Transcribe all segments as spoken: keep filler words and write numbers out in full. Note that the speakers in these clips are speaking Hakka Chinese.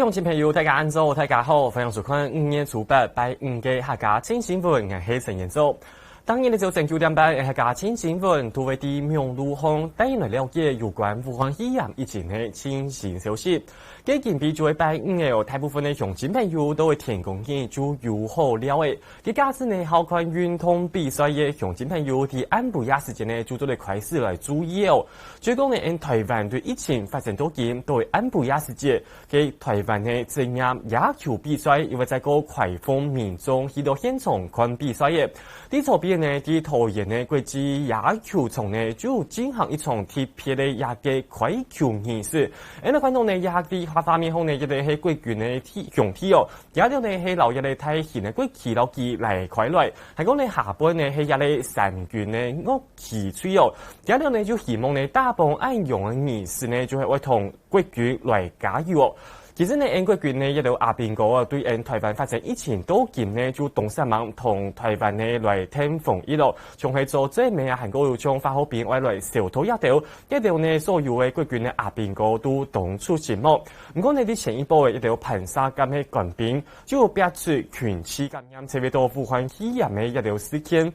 鄉親朋友，大家恁早，大家好，歡迎收看五月初八拜五个客家清新聞，𠊎係陳彥祖。當日个朝晨九點半，客家清新聞都會在網路項帶你來了解有關武漢肺炎疫情个最新消息。該今晡日就係拜五个哦，大部分个鄉親朋友都會天光日就有好尞个。 該假使呢，好看運動比賽个鄉親朋友，在暗晡夜時間呢，就做得開始來注意哦。就係講呢，𫣆臺灣對疫情發展到今，到暗晡夜時節，該臺灣呢，職業野球比賽又會再過開放民眾去到現場看比賽个。在昨晡日呢，在桃園呢，國際野球場呢，就有進行一場特別个一個開球儀式。𫣆來看到呢，這個畫面項呢，這個係國軍个體，雄弟哦， 這兜呢係摎這個大型个國旗摎旗拉開來，還講呢下背呢係這個三軍个樂旗垂哦。這兜呢就希望呢打幫恁樣个儀式呢，就係愛同國軍來加油哦。其實呢，𫣆國軍呢這兜阿兵哥哦，對𫣆臺灣發生疫情到今呢，就當煞猛同臺灣呢來𢯭防疫哦。像係做最尾啊，還過有像化學兵愛來消毒這兜，這兜呢所有个國軍个阿兵哥都當出心哦。毋過呢，在前一波个一兜盤沙敢係官兵， 就有爆出群聚感染，成為到武漢肺炎个一條事件。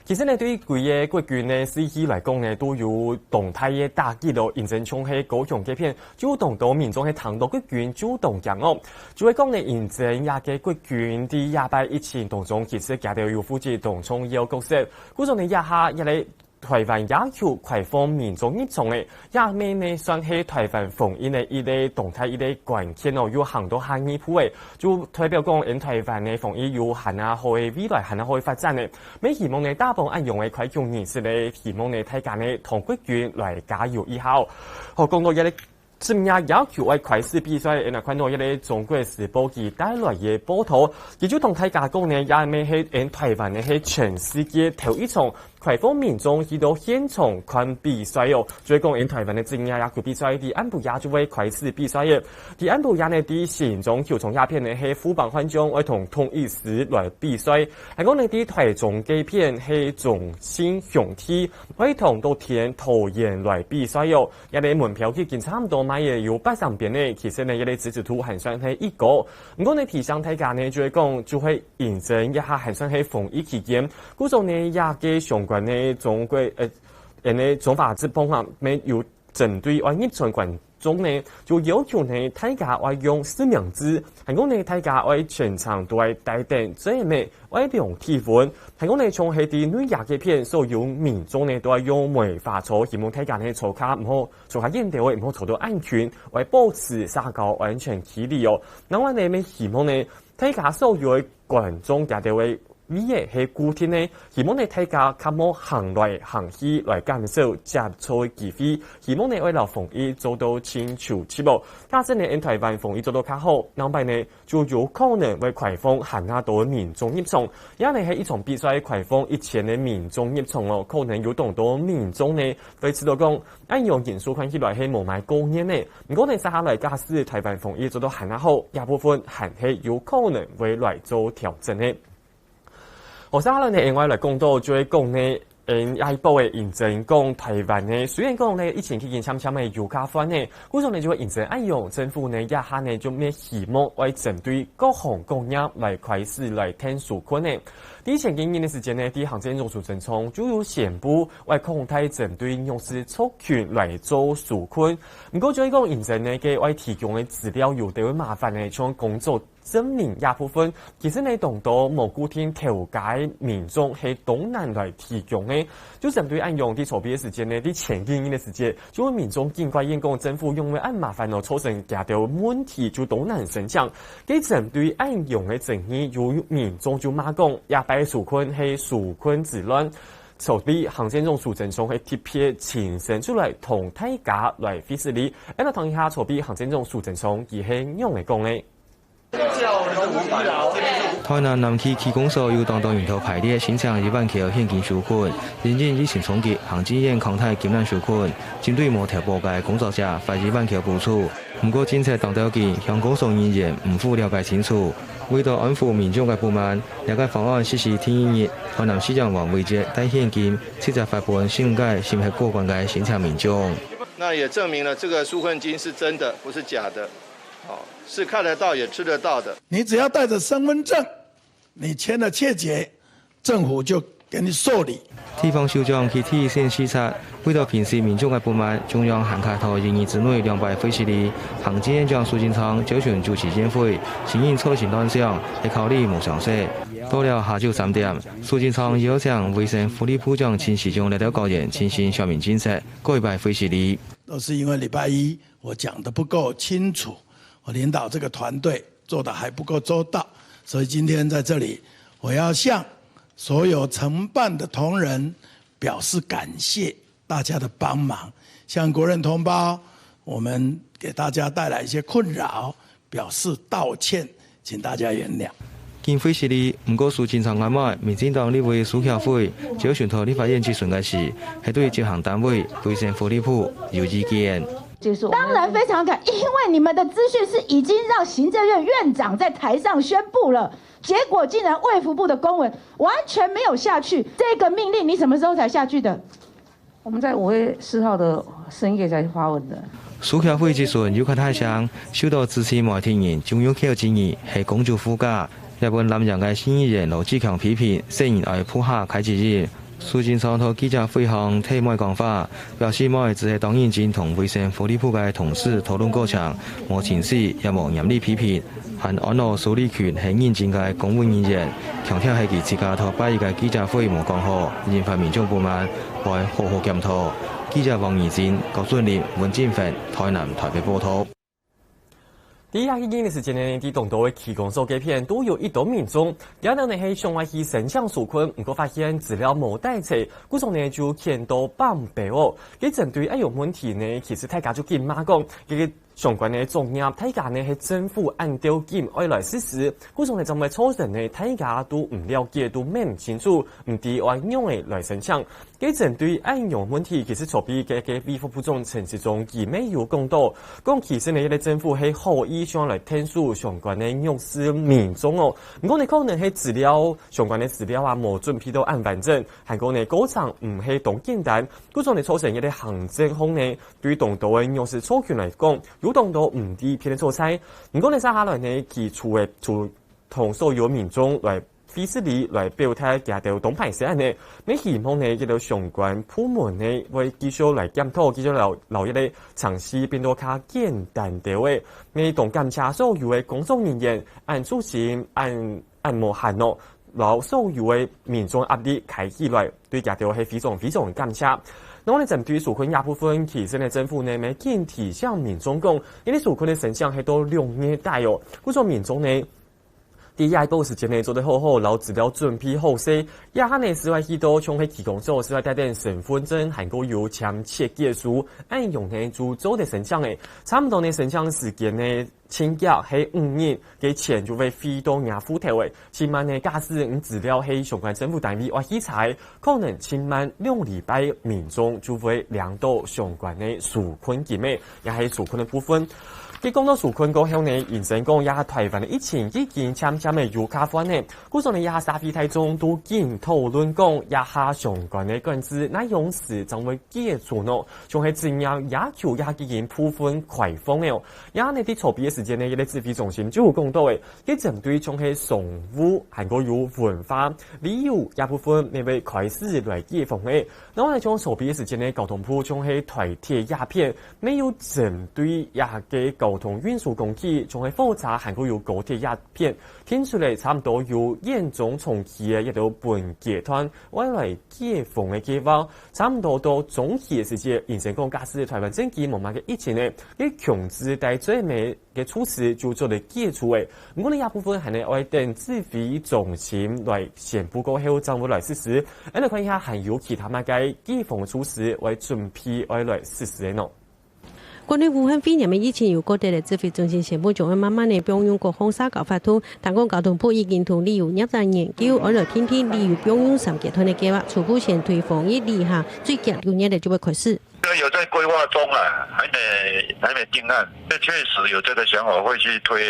其實呢，對於歸個國軍个士氣來講呢，都有當大个打擊咯。因為像係高雄該片，就當多民眾係聽到國軍就當驚哦。就係講呢，因為這個國軍在這擺疫情當中，其實佢兜有負責當重要角色。故所呢，這下也來 臺灣野球開放民眾入場咧，也乜呢算係臺灣防疫个一個動態一個關鍵哦，又行到下一步咧，就代表講，𫣆臺灣个防疫有還較好个未來，還較好个發展咧。乜希望呢，打幫恁樣个開球儀式咧，希望呢，大家呢，同國軍來加油一下哦。好，講到這個 職業野球愛開始比賽，𫣆來看到一個中國時報佢帶來个報導，佢就同大家講呢，這乜係𫣆臺灣呢係全世界頭一場開放民眾去到現場看比賽哦。就係講𫣆臺灣个職業野球比賽，在暗晡夜就會開始比賽个。在暗晡夜呢，在新莊球場這片呢係富邦悍將愛同統一獅來比賽，還講呢在臺中該片係中信兄弟愛同樂天桃園來比賽哦。 這個門票已經差毋多賣个有八成邊咧，其實呢，這個支持度還算係已高。毋過呢，提醒大家呢，就係講，就係因為這下還算係防疫期間，故所呢，這個相關个中國，呃，𫣆个中華職棒啊，乜有針對愛入場觀眾呢，就要求呢，大家愛用實名制，還講呢，大家愛全程都愛戴等，最尾 愛量體溫。還講呢，像係在內野該片，所有民眾呢都愛用梅花座，希望大家呢坐較毋好，坐較遠兜仔，毋好坐到恁近，愛保持社交安全距離哦。另外呢，乜希望呢，大家所有个觀眾佢兜个位仔係固定个，希望呢大家較莫行來行去，來減少接觸个機會。希望呢愛摎防疫做到盡就盡哦。假使呢，𫣆臺灣防疫做到較好，另外呢， 就有可能會開放還較多民眾入場。這呢係一場比賽開放一千个民眾入場哦，可能有當多民眾呢會試著講，恁樣人數看起來係無麼个過熱呢。毋過呢，接下來假使臺灣防疫做到還較好，這部分還係有可能會來做調整个。好，接下來呢，另外來講到，就係講呢， 嗯，下一步个認真講，臺灣呢，雖然講呢，疫情已經漸漸个有較緩呢，故所呢就會認真恁樣，政府呢，這下呢，就乜希望愛針對各行各業來開始來𢯭紓困呢。在前幾日个時間呢，在行政院蘇貞昌就有宣布，愛擴大針對弱勢族群來做紓困。毋過就係講認真呢，該愛提供个資料有兜麻煩呢，像工作 證明這部分，其實呢，當多無固定頭家个民眾係當難來提供个。就針對恁樣，在籌備个時間呢，在前幾日个時間，就有民眾緊怪怨講政府仰會恁麻煩哦，造成佢兜問題就當難申請。該針對恁樣个爭議，有民眾就罵講，這擺紓困係紓困之亂。籌備行政院蘇貞昌係特別親身出來同大家來會失禮，恁樣聽一下籌備行政院蘇貞昌佢係仰仔講个。 臺南南區區公所有當多人頭排列申請一萬箍現金紓困，因應疫情衝擊，行政院擴大金額紓困，針對無投保个工作者發一萬箍補助。毋過政策當兜緊，鄉公所人員毋赴了解清楚。為著安撫民眾个不滿，這個方案實施第一日，臺南市長黃偉哲帶現金直接發分四五個審核過關个申請民眾。那也證明了這個紓困金是真的，不是假的。是看得到也吃得到的。你只要带着身份证，你签了切结，政府就给你受理。地方首长去第一线视察，为了平息民众个不满，中央还下到一日之内两摆会失礼。行政院长苏贞昌朝晨主持宴会，承认造成乱象，系考虑无常识。到了下晝三点，苏贞昌邀请卫生福利部长陈时中来到高院进行说明政策，过一摆会失礼。都是因为礼拜一我讲得不够清楚，我领导这个团队做得还不够周到，所以今天在这里，我要向所有承办的同仁表示感谢大家的帮忙，向国人同胞，我们给大家带来一些困扰，表示道歉，请大家原谅。经会失礼，毋过苏贞昌安排，民进党立委苏巧慧朝晨到立法院质询个时，系对执行单位卫生福利部有意见。当然非常感，因为你们的资讯是已经让行政院院长在台上宣布了，结果竟然卫福部的公文完全没有下去，这个命令你什么时候才下去的？我们在五月四号的深夜才发文的。苏巧慧质询又较大声，受到支持媒体人中央口质疑，系公主夫家。日本蓝营个新议员罗志强批评，声音爱铺下开指引。苏贞昌在记者会上替妹讲话，表示妹只系当认真同卫生福利部个同事讨论过程，无情绪，也无严厉批评。 还安到苏立群系认真个公务人员，强调系佢自家在拜一个记者会无讲好，引发民众不满，会好好检讨。记者王怡珍、高俊林、文进凡，台南、台北报道。第一个今日时间呢，在当多个区公所个片都有一多民众，今日呢系想要去申请纾困，毋过发现资料无带齐，故所呢就见到放白哦。个针对这个问题呢，其实大家就紧骂讲，这个 相关个作业，大家呢系政府恁兜緊愛來實施，故所呢正會造成呢大家都毋了解，都毋清楚，毋知愛仰仔來申請。該針對恁樣問題，其實昨晡日个衛福部長陳時中佢乜有講到，講其實呢，這个政府係好意想來𢯭手相關个弱勢民眾哦。毋過呢，可能係資料，相關个資料啊，無準備到恁完整，還過呢，過程毋係當簡單，故所呢造成這个行政方呢， 對當多个弱勢族群來講，有當多毋知片个所在。毋過呢，接下來呢，佢除了，除同所有民眾來會失禮來表達佢兜當歹勢恁呢，乜希望呢，佢兜相關部門呢，會繼續來檢討，繼續留，留一个程序變到較簡單兜个。乜當感謝所有个工作人員，恁粗心，恁，恁無閒哦，摎所有个民眾壓力開起來。 對佢兜係非常非常感謝。那麼呢，針對紓困這部分，其實呢，政府呢，乜緊提醒民眾講，因為紓困个申請係到六月底哦，故所民眾呢，在這个時間呢，做得好好摎資料準備好勢。這下呢，係愛去到像係區公所，係愛帶等身份證，還過有簽切結書，恁樣呢，就做得申請个。差毋多呢，申請時間呢， 清潔係五日，該錢就會匯到若戶頭个。請問呢，假使你資料係相關政府單位愛去查，可能請問兩禮拜民眾就會領到相關个紓困金个，也係紓困个部分。該講到紓困過後呢，因為講這下臺灣个疫情已經漸漸个有較緩呢，故所呢，這下社會大眾都緊討論講，這下相關个管制哪央時正會解除呢？像係職業要求也已經部分開放个哦。 也呢，在籌備个時間呢，這个指揮中心就有講到个，佢針對像係商務，還過有文化、旅遊這部分，乜會開始來解封个。然後呢，像籌備个時間呢，交通部像係臺鐵這片，乜有針對這个交通運輸工具，像係火車，還過有高鐵這片，定出來差毋多有延長長期个一个分階段，愛來解封个計畫。 差毋多到中期个時節，因為講假使臺灣正經無麼个疫情呢，該強制戴嘴面个措施就做得解除个。毋過呢，這部分還係愛等指揮中心來宣布過後，正會來實施。恁呢看一下，還有其他麼个解封措施愛準備愛來實施个呢？關於武漢肺炎个疫情，由各地个指揮中心宣布將會慢慢个放寬各項社交活動。聽講交通部已經同旅遊業者研究，愛來訂定旅遊放寬三階段个計畫，初步先對防疫旅行， 最遽六月个就會開始。这有在规划中啊，还没还没定案。这确实有这个想法，会去推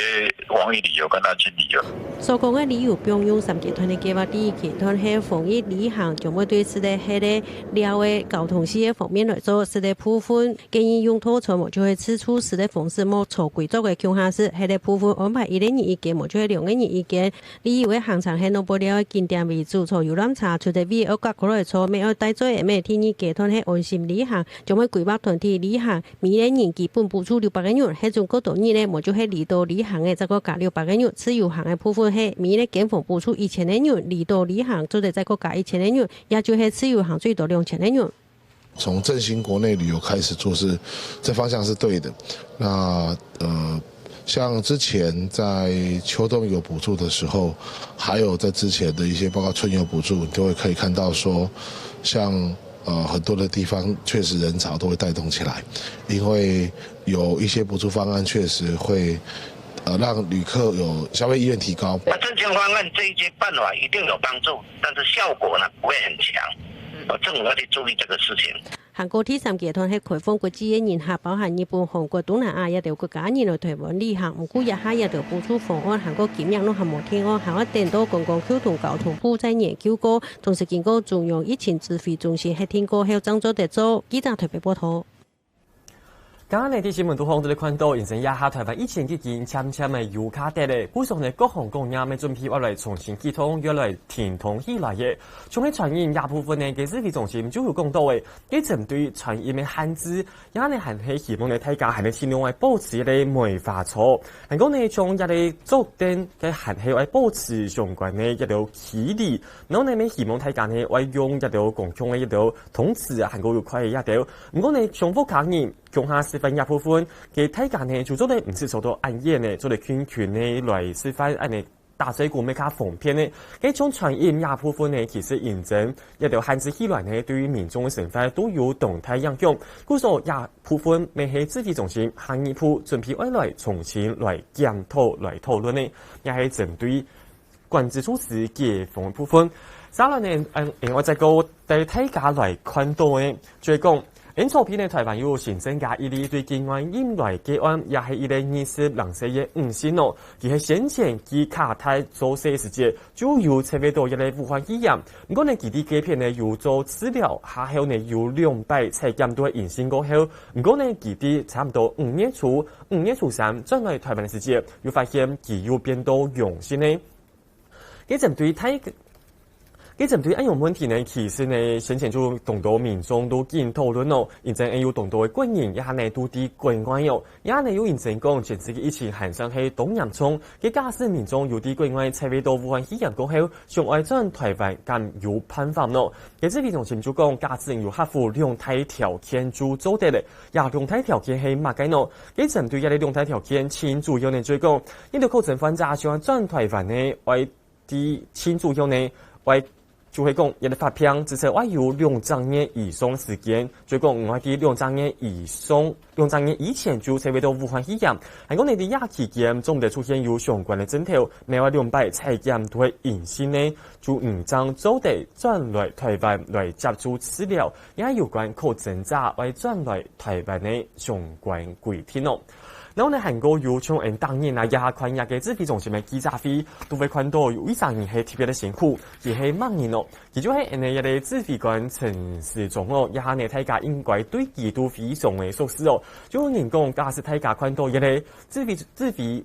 防疫旅游跟安心旅游。所讲个旅游，放用三个团个计划，第一个团系防疫旅行，将会对食个、歇个、尞个、交通事个方面来做食个部分，建议用套餐，就系自助式个方式，莫坐归桌个共下式，歇个部分安排一个人一间，无就系两个人一间。旅游个行程系落尾尞个景点为主，坐游览车，除了位要隔开来坐，乜要带座个乜。第二个团系安心旅行，将会规划团体旅行，每个人基本补助六百个银，系中过多日呢，无就系离岛旅行个，再过加六百个银。自由行个部分系每个间房补助一千个银，离岛旅行做得再过加一千个银，也就系自由行最多两千个银。从振兴国内旅游开始做是，这方向是对的。那呃，像之前在秋冬有补助的时候，还有在之前的一些包括春游补助，你就会可以看到说，像呃很多的地方确实人潮都会带动起来，因为有一些补助方案确实会呃让旅客有消费意愿提高。那振兴方案这一些办法一定有帮助，但是效果呢不会很强。呃，政府要去注意这个事情。韩国第三阶段系开放国际个人客，包含日本、韩国、东南亚一兜国家人来台湾旅行。毋过，这下一兜补助方案，韩国今年都还无定案，还要等到观光局同交通部再研究过，同时经过中央疫情指挥中心核定过后，正做得做。记者台北报道。 今日呢，在新闻都放到看到，因为这下台湾疫情已经漸漸个有下跌了，故所呢，各行各业乜准备要来重新启动，要来停动起来个。从个餐饮这部分呢，个指挥中心就有讲到个，个针对餐饮个限制，也呢还系希望呢，大家还能尽量个保持个梅花座。还讲呢，从这个桌等个还系要保持相关个一个距离，然后呢，乜希望大家呢，要用一个公共个一个通知啊，还过有开个一个。毋过呢，从屋下人 共下食饭个部分，个大家呢，就做得毋使坐到恁遠呢，做得近近呢來食飯，恁呢打嘴鼓乜較方便呢。个像餐飲个部分呢，其实因為這兜限制起來呢，對於民眾个生活都有當大影響。故所這部分乜係指揮中心下一步準備愛來重新來檢討、來討論呢，也係針對 管制措施解封个部分。再來呢，嗯，另外再過帶大家來看到个，就係講，因昨晡呢，台灣有新增加一例對境外引來个案，也係一个二十零歲个女性哦。佢係先前佢卡達做事个時節，就有測試到一个武漢肺炎。毋過呢，佢在該片呢有做治療，下後呢有兩擺採檢都係陰性過後。毋過呢，佢在差毋多五月初，五月初三轉來台灣个時節，又發現佢又變到陽性呢。 該針對大，該針對恁樣問題呢，其實呢，先前就當多民眾都緊討論哦，因為有當多个國人，也還呢都在國外哦，也還呢有人講，這次个疫情還算係當嚴重，个假使民眾有在國外測試到武漢肺炎過後，想愛轉台灣，敢有辦法呢？該指揮中心就講，假使有合乎兩大條件就做得了，這兩大條件係麼个呢？該針對這个兩大條件，盡主要呢，就係講，因為確診患者想愛轉台灣呢，愛 在盡主要呢，愛就係講，一个發病至少愛有兩隻月以上个時間，就係講毋愛在兩隻月以上，兩隻月以前就測試到武漢肺炎。還講呢，在這期間，總毋得出現有相關个症頭，乜愛兩擺採檢都係陰性呢，就毋正做得轉來台灣來接受治療。 也有關確診者愛轉來台灣个相關規定哦。然後呢，還過有像𠊎逐日啊，這下看這个指揮中心个記者會，都會看到有一儕人係特別个辛苦，佢係麼人哦？佢就係𠊎等个指揮官陳時中哦，這下呢，大家應該對佢都非常个熟悉哦。就有人講，假使大家看到這个指揮，指揮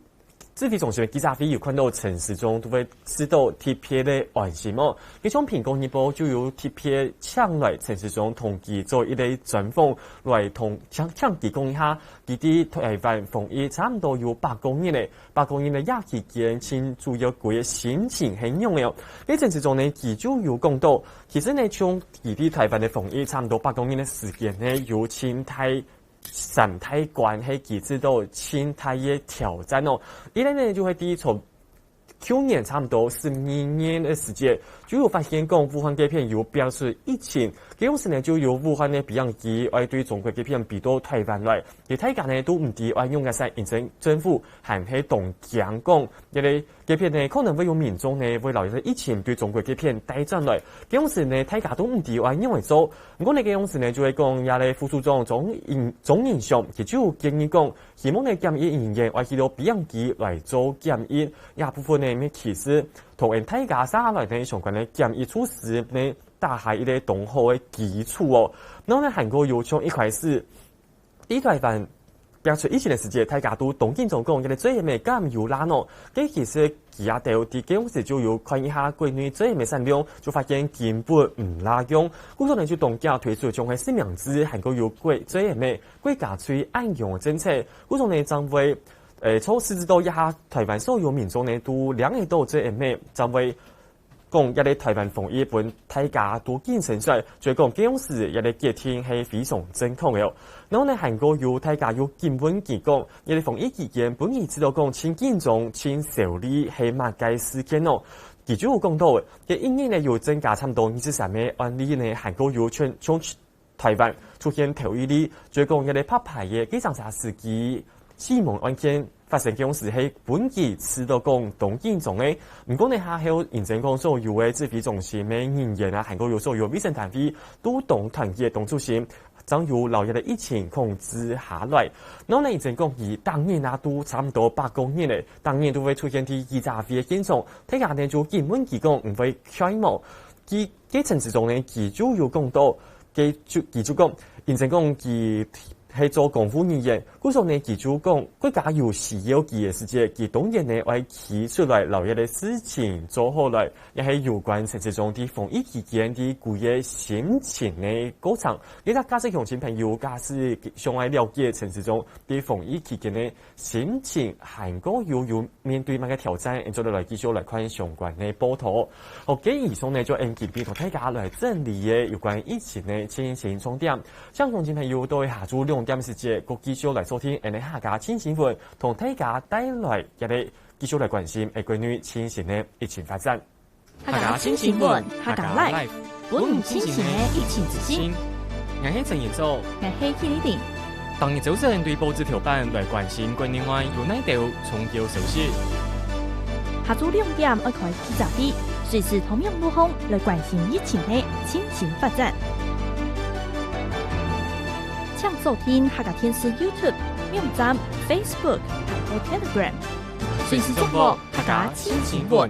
指揮中心个記者會有看到陳時中都會試著特別个安心哦。該像蘋果日報就有特別請來陳時中同佢做一个專訪，來同，請，請佢講一下，佢在台灣防疫差毋多有八個月了，八個月了，這期間盡主要佢个心情係仰仔哦。該陳時中呢，佢就有講到，其實呢，像佢在台灣个防疫差毋多八個月个時間呢，有盡大 三大關係，佢知道盡大个挑戰哦。一个呢，就係在從舊年差毋多十二月个時節，就有發現講武漢該片有爆出疫情，該央時呢就有武漢个飛行機愛對中國該片飛到臺灣來，該大家呢都毋知愛仰結煞，因政府還係當驚講，因為該片呢可能會有民眾呢會摎這疫情對中國該片帶轉來，該央時呢大家都毋知愛仰仔做。毋過呢該央時呢就係講，這个副處長鍾仁鍾仁祥，佢就有建議講， 希望呢檢疫人員愛去到飛行機來做檢疫，這部分呢乜其實同𠊎大家接下來呢相關个檢疫措施呢打下一個當好个基礎哦。然後呢還過有像一開始，在臺灣爆出疫情个時節，大家都當緊張講，這个嘴炎仔敢有罅哦？該其實佢兜在該央時就有看一下國內嘴炎个產量，就發現根本毋罅用。故所呢就當遽推出像係實名制，還過有國嘴炎仔 國家最恁樣个政策，故所呢正會，呃，從實際到這下臺灣所有民眾呢都領得到嘴炎仔，正會講這个臺灣防疫分大家都緊張起來，就係講該央時這个決定係非常正確个哦。然後呢還過有大家有緊問佢講，這个防疫期間分佢知著講盡緊張、盡焦慮係麼个事件哦？佢就有講到，該一日呢有增加差毋多二十三個案例呢，還過有全從 臺灣出現頭一例，就係講這个白牌个計程車司機死亡案件發生个央時係分佢試著講當緊張个。毋過呢下後因政府所有个指揮中心个人員啊，還過有所有衛生單位都當團結、當出心，正有摎這个疫情控制下來。然後呢因政府佢逐日啊都差毋多百過日了，逐日都會出現在記者會个現場，大家呢就緊問佢講毋會驚無？佢該陳時中呢，佢就有講到， 佢就佢就講，因政府佢係做公務人員，故所呢佢就講，國家有需要佢个時節，佢當然呢愛企出來，摎這个事情做好來，也係有關陳時中在防疫期間个佢个心情个過程。這下假使鄉親朋友假使想愛了解陳時中在防疫期間个 心情還過有有面對麼个挑戰，𠊎等做得來繼續來看相關个報導。好，該以上呢就𠊎等今晡日同大家來整理个有關疫情个最新重點。鄉親朋友，到下晝兩點時節，過繼續來收聽𠊎等客家新新聞，同大家帶來這个繼續來關心个國內最新个疫情發展。 客家新新聞，客家Life，分你最新个疫情資訊。𠊎係陳彥祖，𠊎係Kitty。逐日朝晨對報紙頭版來關心國內外有哪兜重要消息。下晝兩點愛開記者會，隨時透明路項來關心疫情个最新發展。請鎖定客家電視YouTube、網站、Facebook，還有Telegram，隨時掌握客家新新聞。